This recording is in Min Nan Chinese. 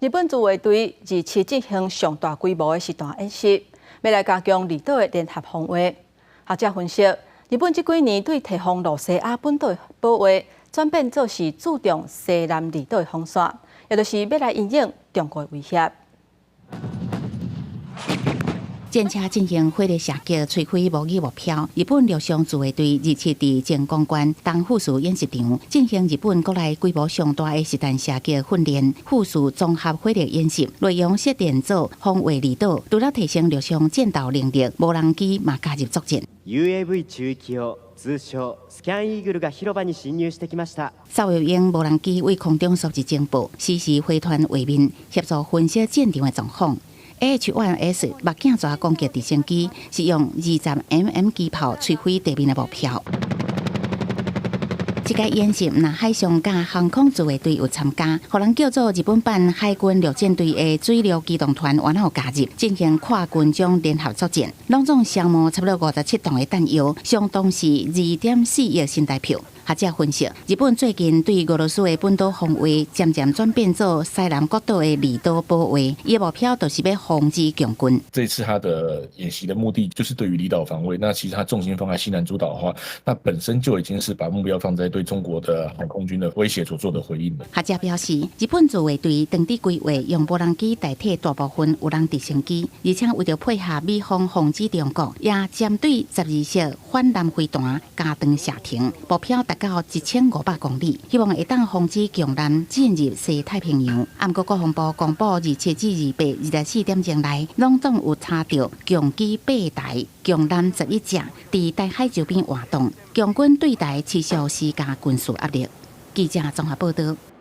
日本自衛隊二七進行上大規模的實彈演習，欲來加強離島的聯合防衛。學者分析，日本這幾年對提防露西亞本島的保衛，轉變做是注重西南離島的防線，也就是欲來因應中國的威脅。戰車進行火力射擊，摧毀模擬目標。日本陸上自衛隊二七佇靜岡縣東富士演習場進行日本國內規模上大的實彈射擊訓練——富士綜合火力演習，內容設定做防衛離島，除了提升陸上戰鬥能力，無人機嘛加入作戰。 UAV 宙域を通稱スキャンイーグルが広場に進入してきました。掃描用無人機對空中收集情報，實時回傳畫面，協助分析戰場的狀況。AH-1S 目鏡蛇攻擊直升機是用20 mm 機炮摧毀地面的目標。這個演習，若海上佮航空自衛隊有參加，予人叫做日本版海軍陸戰隊的水陸機動團，嘛有加入進行跨軍種聯合作戰，攏總消耗差不多57噸的彈藥，相當是2.4億新台票。學者分析，日本最近對俄羅斯的本島防衛漸漸轉變做西南各島的離島保衛，伊的目標就是欲防止共軍。這次他的演習的目的就是對於離島防衛，那其實他重心放在西南諸島的話，那本身就已經是把目標放在對中國的海空軍的威脅所做的回應了。學者表示，日本自衛隊當地規劃用無人機代替大部分有人直升機，而且為著配合美方防止中國，也針對12式反艦飛彈加長射程，目標達到1500公里，希望會當防止共艦進入西太平洋。毋過國防部公布，27至2824點鐘內，攏總有查著共機八台、共艦11隻佇台海周邊活動，共軍對台持續施加軍事壓力。記者綜合報道。